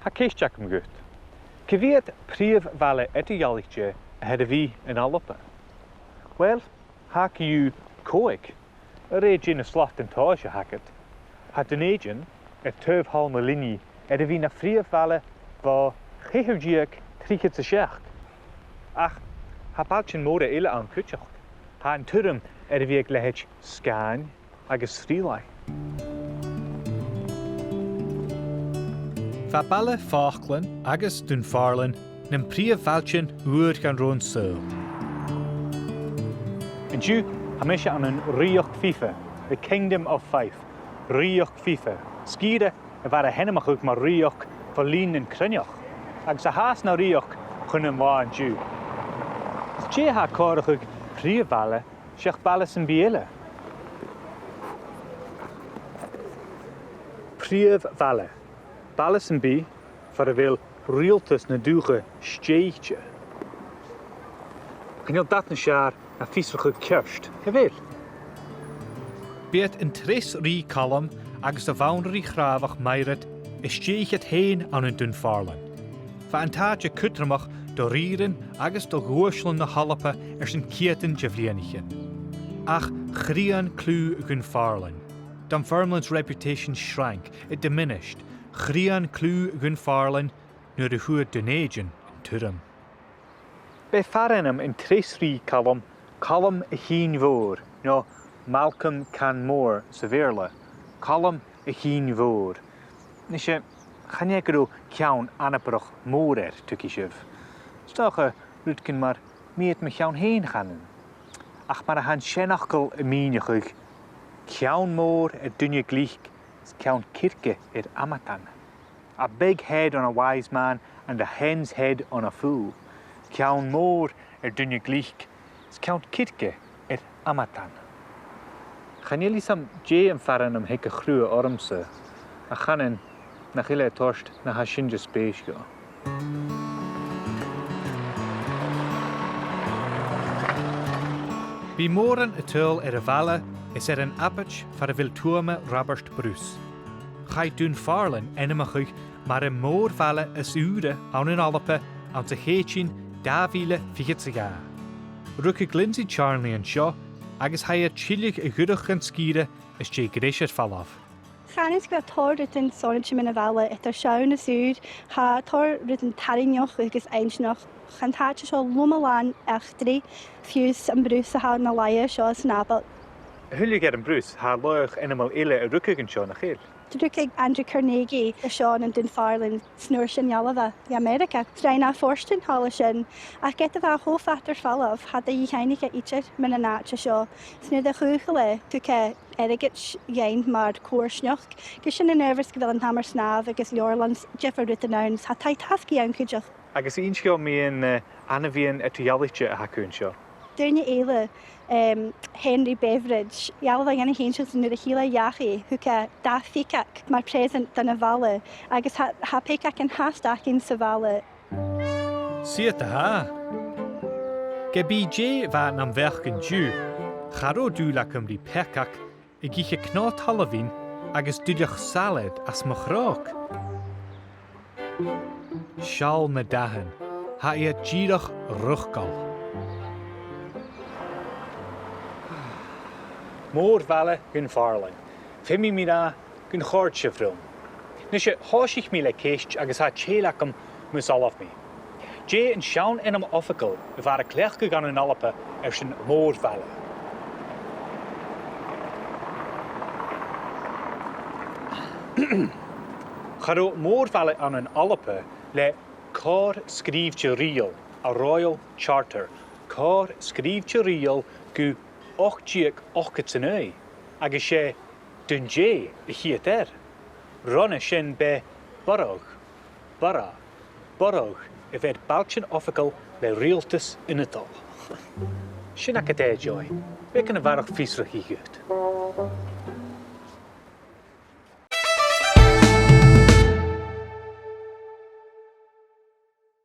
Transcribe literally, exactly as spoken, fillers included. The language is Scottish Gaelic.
Tha ceist agam dhut. Cia mheud prìomh bhaile eadar-dhealaichte a th' air a bhith ann an Alba? Uill, tha co-dhiù còig, a rèir dè na slatan-tomhais a th' agad. Tha Dùn Èideann, air taobh thall na linne, air a bhith na phrìomh bhaile bho cheithir deug trithead 's a seachd. Ach tha bailtean mòra eile ann cuideachd. Tha an t-Urram air a bhith aig leithid Sgàin agus Sruighlea. Bha baile Fàchlainn agus Dùn Phàrlain nam prìomh bhailtean uair dhan robh an saoghal. An-diugh, tha mise ann an Rìoghachd Fife, the Kingdom of Fife, Rìoghachd Fife, sgìre a bha air a h-ainmeachadh mar rìoghachd bho linn nan Cruithneachd, agus a thathas na rìoghachd chun an latha an-diugh. Ach dè tha a' comharrachadh prìomh bhaile seach baile sam bith eile? Prìomh bhaile. Baile sam bith far a bheil riaghaltas na dùthcha stèidhichte. Chan eil dad nas fheàrr na fiosrachadh ceart, a bheil? B' iad an treas rìgh Calum agus a' bhanrigh chràbhach Mairead a stèidhich iad fhèin ann an Dùn Phàrlain. Bha an t-àite cudromach do rìghrean agus do dhuaisealan na h-Alba airson ceudan de bhliadhnaichean. Ach chrian cliù Dhùn Phàrlain. Dunfermline's reputation shrank, it diminished. Chrian cliù Dhùn Phàrlain nuair a fhuair Dùn Èideann an t-Urram. B' e far-ainm an treas rìgh Calum, Calum a' Chinn Mhòir, no Malcolm Canmore sa Bheurla, Calum a' Chinn Mhòir. Nise, chan e gu robh ceann anabarrach mòr air, tuigidh sibh. 'S dòcha rudeigin mar meud mu cheann fhèin, chanainn. Ach mar a tha an seanfhacal a' mìneachadh, ceann mòr air duine glic, 's ceann circe air amadan. A big head on a wise man and a hen's head on a fool. Ceann mòr air duine glic, 's ceann circe air amadan. Chan eil fhios dè am far-ainm a thig a chruaidh ormsa, ach chanainn nach eil e a' toirt na tha sin de spèis dhomh. Bidh mòran a' tadhal air a' bhaile is air an abaid far a bheil tuama Raibeart Bruce. Chaidh Dùn Phàrlain ainmeachadh mar am mòr-bhaile as ùire ann an Alba anns a' Chèitean dà mhìle fichead 's a dhà. Rugadh Lindsay Charnley an seo agus tha e air tilleadh a dh'fhuireach dhan sgìre às dèidh greis air falbh. Chanainn-sa gu bheil tòrr rudan sònraichte mun a' bhaile, eadar seann is ùr, tha tòrr rudan tarraingeach agus inntinneach. Tha an t-àite seo loma-làn eachdraidh, fiù 's am Bruce a tha na laighe seo san Abaill. A thuilleadh air am Bruce, tha laoch ainmeil eile a rugadh an seo, nach eil? Rugadh Andrew Carnegie an seo ann an Dùn Phàrlain, 's an uair sin dhealbh e gu Ameireaga. 'S rinn e fortan thall an sin, ach ged a bha e cho fada air falbh, cha do dhìochuimhnich e idir mun an àite seo. 'S nuair a chaochail e, thug e airgead dhuinn mar coimhearsnachd. Agus sin an adhbhar 's gu bheil an t-àm air snàmh agus leabharlann 's diofar rudan ann, 's tha taigh-tasgaidh ann cuideachd. Agus innis dhomh mu na h-ainmhidhean eadar-dhealaichte a th' agaibh an seo. Duine eile, em, Henry Beveridge, dhealbh e dhen a h-aon seo 's nuair a thill e dhachaigh, thug e dà pheacaig mar phreusant dhan a' bhaile, agus tha, tha peacaigean fhathast againn sa bhaile. Siud a tha. Ge bith dè bha nam bheachd an-diugh, cha robh dùil agam ri peacach ag ithe cnò-talmhainn agus duilleach salaid às mo chròg. Seall na dathan, tha iad dìreach riochdail. Mòr-bhaile Dhùn Phàrlain. Feumaidh mi ràdh gun chòrd sibh rium. Nise, thòisich mi le ceist agus tha tèile agam mus fhalbh mi. Dè an seann ainm oifigeil a bha air a cleachdadh ann an Alba airson mòr-bhaile? Cha robh mòr-bhaile ann an Alba le còir sgrìobhte rìoghail, a Royal Charter, còir sgrìobhte rìoghail gu ochd deug ochdad 's a naoi, agus 's e Dùn Dè a' chiad fhear. Roimhe sin b' e Burgh, Burgh, Burgh a bh' air bailtean oifigeil le riaghaltas ionadail. Sin agad e, Joy. Beagan a bharrachd fiosrachaidh dhut.